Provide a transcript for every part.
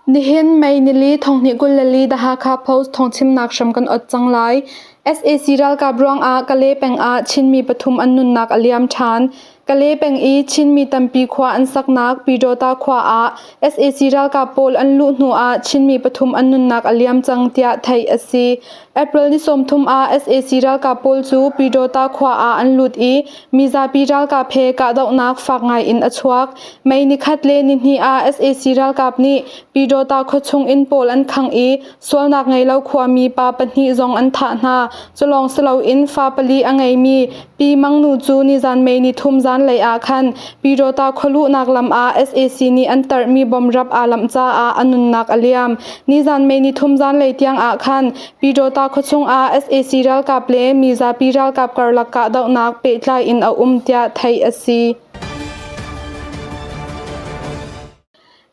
Nihin May nili thonghnih 24 The Hakha Post thawngchimnak hram kan ot cang lai. SAC ralkap ruangah Kale peng ah Chinmi pathum an nunnak a liam ṭhan. Kale peng i Chinmi tampi khua an saknak Pyidawta khua ah sac ralkap pawl an luh hnu ah Chinmi pathum an nunnak a liam cang tiah theih a si. April ni 30 ah sac ralkap pawl cu Pyidawta khua ah an lut i mizapi ralkap he kahdohnak fak ngai in a chuak. May nikhat le nihnih ah sac ralkap nih Pyidawta khuachung inn pawl an khangh i sualnak ngei lo khuami pa pahnih zong an thah hna. Culawng si loin fa pali a ngeimi Pi Mang Nu cu nizan May ni thum zanlei ah khan Pyidawta khualuhnak lam ah sac nih an tarhmi bomb rap aa lamh caah a nunnak a liam. Nizan May ni thum zanlei tiang ah khan Pyidawta khuachung ah sac ralkap le mizapi ralkap karlak kahdohnak pehtlai in a um tiah theih a si.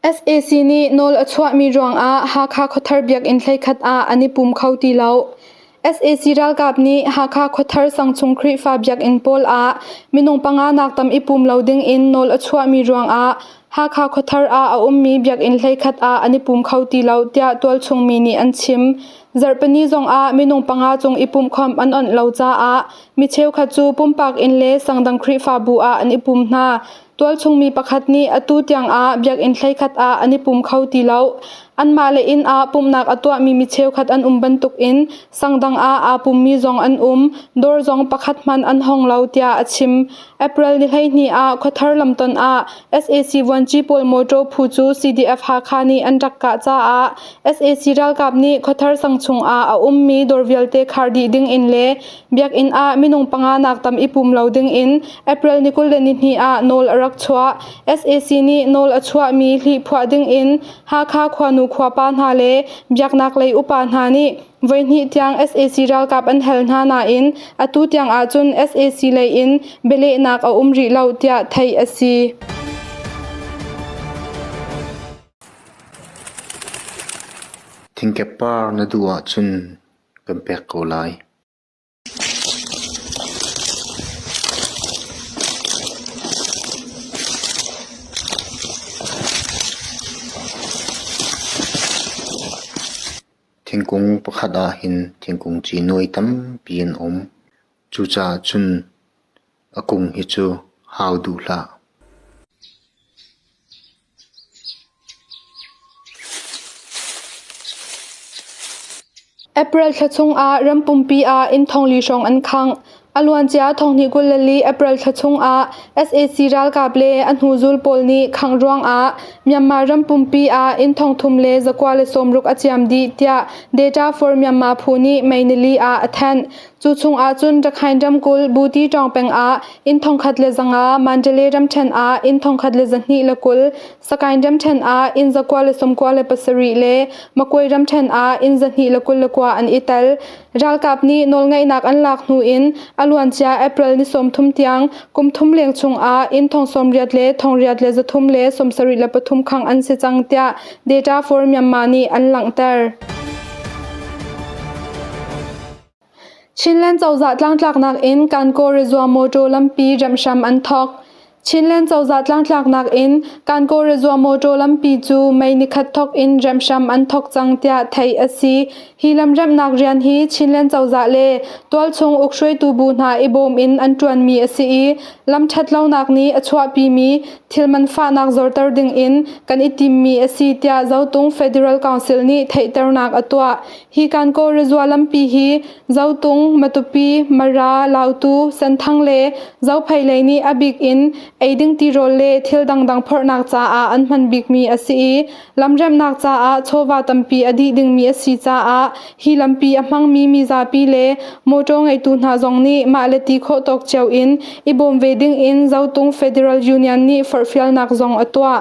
Sac nih nawl a chuahmi ruangah Hakha Khuathar Biakinn hleikhat ah an i pum kho ti lo. Sac ralkap nih Hakha Khuathar sangchung Khrihfa biakinn pawl ah minung panga nak tam i pum lo dingin nawl a chuahmi ruangah Hakha Khuathar ah a ummi biakinn hleikhat ah an i pum kho ti lo tiah tualchung mi nih an chim. Zarhpini zongah minung panga cung i pumhkhawmh an onh lo caah mi cheukhat cu pumpak inn le sangdang Khrihfabu ah an i pum hna. Tualchung mi pakhat nih atu tiangah biakinn hleikhat ah an i pum kho ti lo. Anmah le inn ah pumhnak a tuahmi mi cheukhat an um bantukin sang dang ah aa pummi zong an um. Dawr zong pakhat hmanh an hong lo tiah a chim. April ni 12 ah Khuathar lamton ah sac vuanci pawl mawṭaw phu cu CDF Hakha nih an rak kah caah sac ralkap nih Khuathar sang chungah a ummi dawr vialte khar dih dingin le Biakinn ah minung panga nak tam i pum lo dingin April ni 22 ah nawl a rak chuah. Sac nih nawl a chuahmi hlihphuah dingin Hakha khuanu khuapa hna le biaknak lei upa hna nih voihnih tiang sac ralkap an hal hna nain atu tiang ahcun sac lei in bialehnak a um rih lo tiah theih a si. Thingkep par na duh ahcun kan pek ko lai. Thingkung pakhat ah hin thingkung ci nuai tampi an um. Cucaah cun a kung hi cu hau duh hlah. April thla chungah ram pumpi ah inn thongli hrawng an khangh. A luancia thonghnih 24 April thla chungah sac ralkap le a hnuzul pawl nih khangh ruangah Myanmar ram pumpi ah inn thongthum le 160 a ciam dih tiah Data for Myanmar phu nih May nili ah a thanh. Cu chungah cun Rakhine ramkulh Buti ṭawng peng ah inn 1500, Mandalay ramṭhen ah inn 1220, Sakaing ramṭhen ah inn 997 le Makuai ramṭhen ah inn 229 an i tel. Ralkap nih nawlngeihnak an lak hnu in a luancia April ni 30 tiang kum thum leng chungah inn 80 le 83 le 73 khang an si cang tiah Data for Myanmar nih an langhter. Chinland cozah tlangtlaknak in Kankaw Rezua mawṭaw lampi remhhram an thawk. Chinland cozah tlangtlaknak in Kankaw Rezua mawṭaw lampi cu May nikhat thawk in remhhram an thawk cang tiah theih a si. Hi lam remhnak rian hi Chinland cozah le tualchung ukhruaitu bu hna i bawm in an ṭuanmi a si i lam ṭhatlonak nih a chuahpimi thil man fahnak zorter ding in kan i timmi a si tiah Zotung Federal Council nih theihternak a tuah. Hi Kankaw Rizua lampi hi Zotung, Matupi, Mara, Lautu, Senthang le Zophei lei nih a bik in eiding tirawl le thil dangdang phorhnak caah an hman bikmi a si i lamremhnak caah chawva tampi a dih dingmi a si caah hi lampi a hmangmi mizapi le mawṭaw ngeitu hna zong nih mah le ti khawh tawk cio in i bawm ve ding in Zotung Federal Union nih forhfialnak zong a tuah.